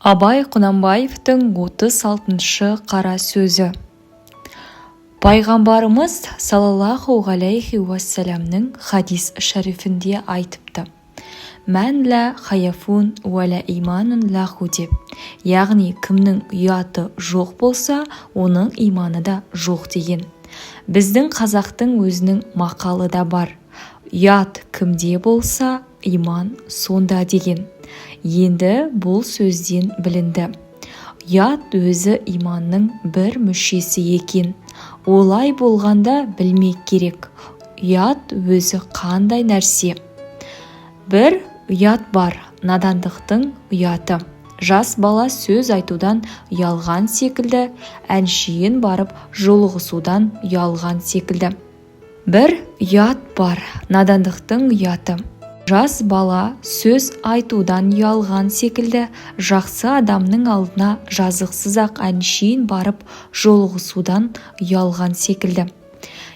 Абай Құнанбаевтың 36-шы қара сөзі. Пайғамбарымыз саллаллаху ғалейхи уассаламның хадис шәрифінде айтыпты: «Мән ла хаяфун уәлә иманун лаху» деп, яғни кімнің ұяты жоқ болса, оның иманы да жоқ деген. Біздің қазақтың өзінің мақалы да бар: «Ұят кімде болса, иман сонда» деген. Енді бұл сөзден білінді, ұят өзі иманның бір мүшесі екен. Олай болғанда, білмек керек, ұят өзі қандай нәрсе? Бір ұят бар, надандықтың ұяты. Жас бала сөз айтудан ұялған секілді, әншейін барып жолығысудан ұялған секілді. Бір ұят бар, надандықтың ұяты. Жас бала сөз айтудан ұялған секілді, жақсы адамның алдына жазықсыз-ақ әншейін барып жолығысудан ұялған секілді.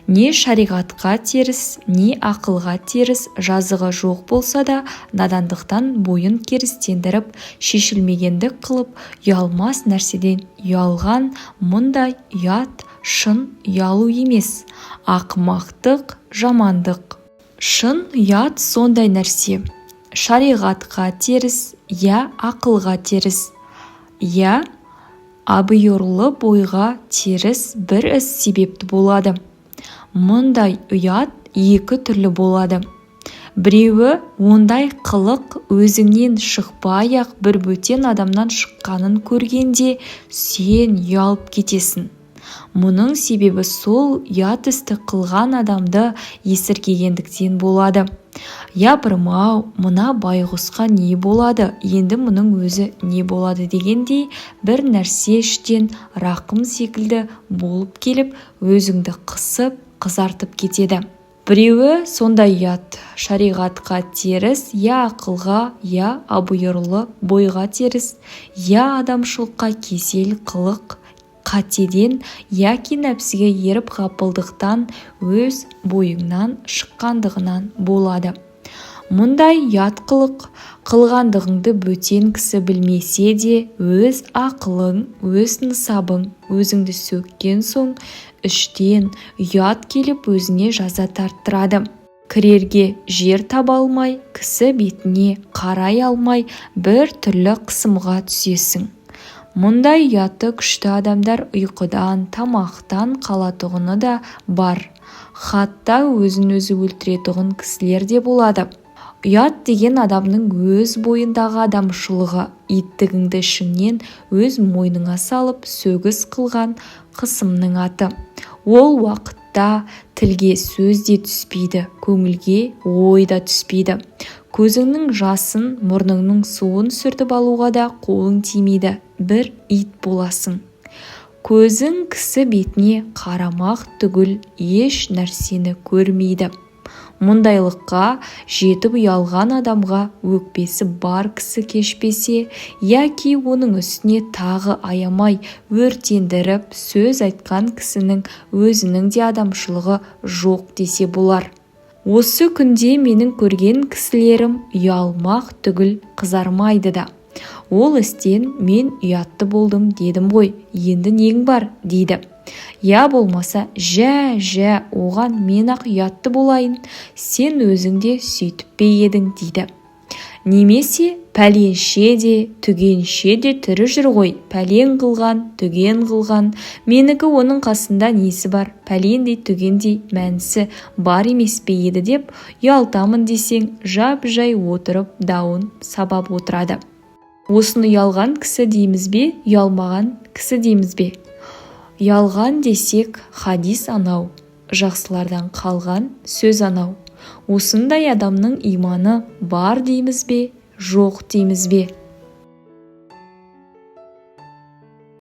Не шариғатқа теріс, не ақылға теріс жазығы жоқ болса да, надандықтан бойын керістендіріп, шешілмегендік қылып, ұялмас нәрседен ұялған. Мұндай ұят шын ұялу емес, ақымақтық, жамандық. Шын ұят сондай нәрсе: шариғатқа теріс, я ақылға теріс, я абиұрлы бойға теріс бір іс себепті болады. Мұндай ұят екі түрлі болады. Біреуі, ондай қылық өзіңнен шықпай-ақ, бір бөтен адамнан шыққанын көргенде, сен ұялып кетесің. Мұның себебі сол ұят істі қылған адамды есіркегендіктен болады. «Япырмау, мына байғұсқа не болады енді, мұның өзі не болады?» дегендей бір нәрсе іштен рақым секілді болып келіп, өзіңді қысып, қызартып кетеді. Біреуі сондай ұят: шариғатқа теріс, я ақылға, я абиұрлы бойға теріс, я адамшылыққа кесел қылық қатеден яки нәпсіге еріп, ғапылдықтан өз бойыңнан шыққандығынан болады. Мұндай ұят қылық қылғандығыңды бөтен кісі білмесе де, өз ақылың, өз нысабың өзіңді сөккен соң, іштен ұят келіп, өзіңе жаза тарттырады. Кірерге жер таба алмай, кісі бетіне қарай алмай, бір түрлі қысымға түсесің. Мұндай ұяты күшті адамдар ұйқыдан, тамақтан қалатұғыны да бар, хатта өзін-өзі өлтіретұғын кісілер де болады. Ұят деген адамның өз бойындағы адамшылығы, иттігіңді ішіңнен өз мойныңа салып, сөгіс қылған қысымның аты. Ол уақытта тілге сөз де түспейді, көңілге ой да түспейді. Көзіңнің жасын, мұрныңның суын сүртіп алуға да қолың тимейді, бір ит боласың. Көзің кісі бетіне қарамақ түгіл, еш нәрсені көрмейді. Мұндайлыққа жетіп ұялған адамға өкпесі бар кісі кешпесе, яки оның үстіне тағы аямай өртендіріп сөз айтқан кісінің өзінің де адамшылығы жоқ десе болар. Осы күнде менің көрген кісілерім ұялмақ түгіл, қызармайды да. «Ол істен мен ұятты болдым дедім ғой, енді нең бар?» дейді. Я болмаса: «Жә, жә, оған мен-ақ ұятты болайын, сен өзің де сөйтіп пе едің?» дейді. Немесе: «Пәленше де, түгенше де тірі жүр ғой, пәлен қылған, түген қылған, менікі оның қасында несі бар, пәлендей, түгендей мәнісі бар емес пе еді?» деп ұялтамын десең, жап-жай отырып дауын сабап отырады. Осыны ұялған кісі дейміз бе, ұялмаған кісі дейміз бе? Ұялған десек, хадис анау, жақсылардан қалған сөз анау. Осындай адамның иманы бар дейміз бе, жоқ дейміз бе?